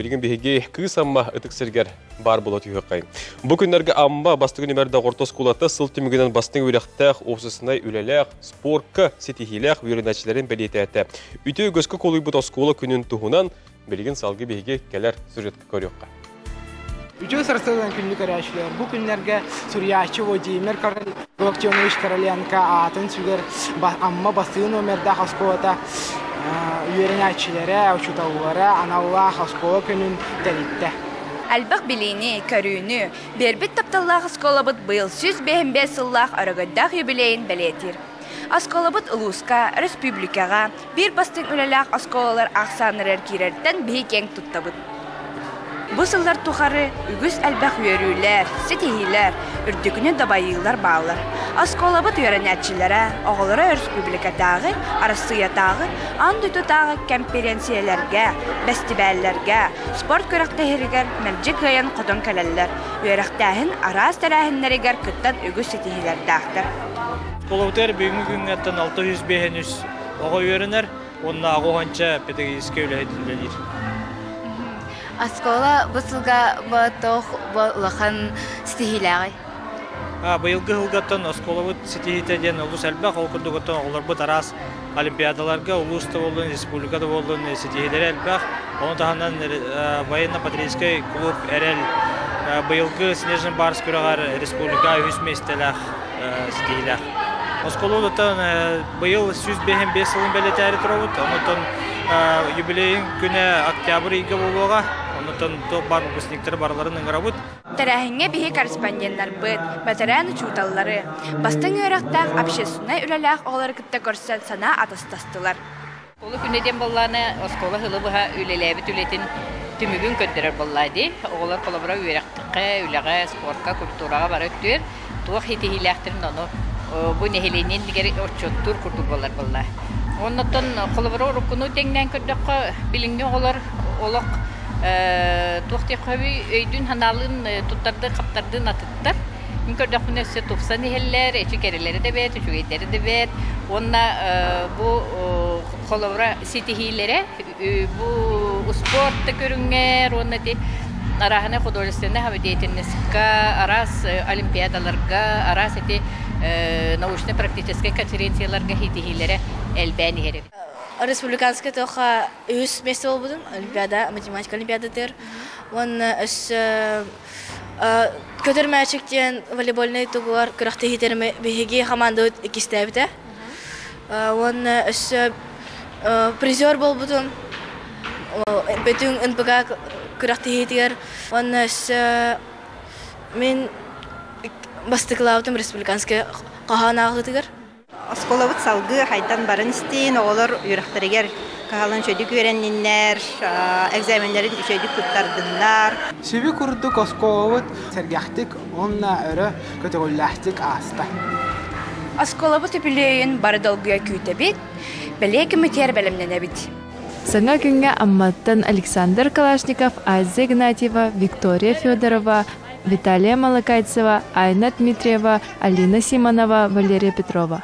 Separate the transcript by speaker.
Speaker 1: Билигин биһиги Кыыс Амма ытык сиргэр баар буола түһүөххэйин. Бу күннэргэ Амма бастыҥ нүмердээх орто оскуолата сыл түмүгүнэн бастыҥ үөрэхтээх, уопсастыбаннай үлэлээх, спорка ситиһиилээх үөрэнээччилэрин бэлиэтээтэ. Үтүө үгэскэ кулуйбут оскуола күнүн туһунан билигин салгыы биһиги кэлэр сюжетка көрүөххэ.
Speaker 2: Үтүө сарсыардан күндү көрөөччүлэр, бу күннэргэ суруйааччы Владимир Галактионович Короленко аатын сүгэр Амма бастыҥ номердаах оскуолата үөрэнээччилэрэ, учууталлара аналлаах оскуола күнүн тэриттэ.
Speaker 3: Элбэх билиини, көрүүнү биэрбит тапталлаах оскуолабыт быйыл 155 сыллаах өрөгөйдөөх юбилейын бэлиэтиир. Оскуолабыт улууска, республикаҕа биир бастыҥ үлэлээх оскуолалар ахсааннарыгар киирэртэн биһи киэҥ туттабыт. Бу сыллар тухары үгүс элбэх үөрүүлэр, ситиһиилэр, үрдүкүнү дабайыылар бааллар. Оскуолабыт үөрэнээччилэрэ, оҕолоро өрөспүүбүлүкэтээҕи, Арассыыйатааҕы, аан дойдутааҕы кэмпириэнсийэлэргэ, бэстибээллэргэ, спорт күрэхтэһиилэригэр мэлдьи кыайан-хотон кэлэллэр, үөрэхтээһин араас тэрээһиннэригэр кыттан үгүс ситиһиилэрдээхтэр.
Speaker 4: Оскуолабытыгар бүгүҥҥү күҥҥэттэн 653 оҕо үөрэнэр уонна аҕыс уонча педагогическай үлэһит үлэлиир.
Speaker 5: Оскуола бу сылга туох улахан ситиһиилээҕий?
Speaker 4: Быйылгы сылгаттан оскуолабыт ситиһиитэ диэн олус элбэх. Ол курдук оттон оҕолорбут араас олимпиадаларга улуус да буоллун, республика да буоллун ситиһиилэрэ элбэх. Ону таһынан военно-патриотическай клуб «Эрэл» быйылгы Снежный барс күрэҕэр республика үһүс миэстэлээх ситиһиилээх. Оскуолабытыттан быйыл 155 сылын бэлиэтээри турабыт. Онтон юбилейын күнэ октябрь ыйга буолуоҕа. Онтон туох баар выпускниктары барыларын ыҥырабыт.
Speaker 3: Тэрээһиҥҥэ биһи корреспонденнарбыт, бэтэрээн учууталлары, бастыҥ үөрэхтээх общественнай үлэлээх оҕолору кытта көрсөн санаа атастастылар.
Speaker 6: Оскуола күнэ диэн буоллаҕына, оскуола сылы быһа үлэлээбит үлэтин түмүгүн көрдөрөр буоллаа дии. Оҕолор холобура үөрэххэ, үлэҕэ, спорка, культураҕа бары өттүгэр туох ситиһиилээхтэрин ону бу нэһилиэнньэ иннигэр отчуоттуур курдук буолар буоллаа. Оннуттан холобура уруккуну тэҥнээн көрдөххө, билиҥҥи оҕолор олох туох диэххэ өйдүүн-санаалыын туттардыы-хаптардыын атыттар. Мин көрдөхпүнэ өссө тупсан иһэллэр, эчи кэрэлэрэ да бэрт, үчүгэйдэрэ да бэрт. Уонна бу холобура ситиһиилэрэ бу успуорт да көрүҥэр уонна ити арааһынай художественнай самодеятельностька, араас олимпиадаларга, араас ити научно-практическай конференцияларга ситиһиилэрэ элбээн иһэр эбит.
Speaker 5: Республиканскай туохха үһүс место буолбутум, олимпиада, математика олимпиадатыгар. Уонна өссө Көтөр мээчик диэн волейбольнай тугугар күрэхтэһиитэр биһиги хамаандабыт иккистээбитэ. Уонна өссө призер буолбутум. Бөтүҥ НПК күрэхтэһиитигэр уонна өссө мин бастакылаабытым республиканскай хоһоон ааҕыытыгар.
Speaker 7: Оскуолабыт салгыы хайдан баран истиин, оҕолор үөрэхтэригэр кыһалын үчүгэйдик үөрэнниннэр, экзаменнэрин үчүгэйдик туттардыннар.
Speaker 2: Сүбү курдук оскуолабыт сэргэхтик уонна өрө көтөҕүллээхтик ааста.
Speaker 3: Оскуолабыт үбүлүөйүн бары долгуйа күүтэбит, бэлиэ күммүтүгэр бэлэмнэнэбит.
Speaker 8: Саҥа күҥҥэ Амматтан Александр Калашников, Азия Игнатьева, Виктория Федорова, Виталия Малакайцева, Айна Дмитриева, Алина Симонова, Валерия Петрова.